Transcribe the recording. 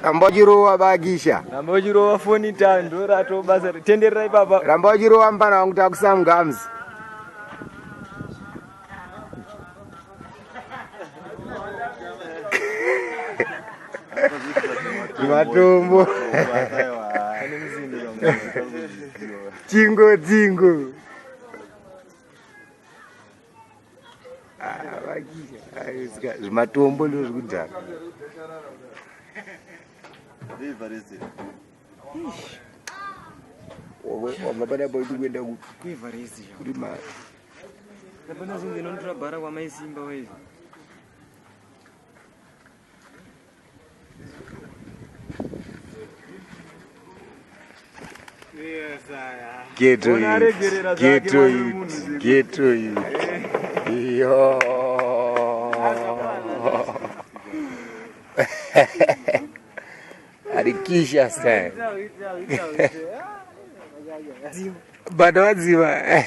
Ramba uchirova bakisha. Ramba uchirova foni tando rato basa tenderera ipapa. Ramba uchirova mpana wangu takusamgamzi. Matombo. Chingo chingo. Ah, vakisha. Zvimatombo ndozvo kudhaka. Wabva panapa uri kuenda kuEverest. Kuri mari. Hapana zvinhu inotora bhara kwamaisimba waizi. Ghetto youth. Ghetto youth. Ghetto youth. Yo. Arikisha style. Bado wadziva.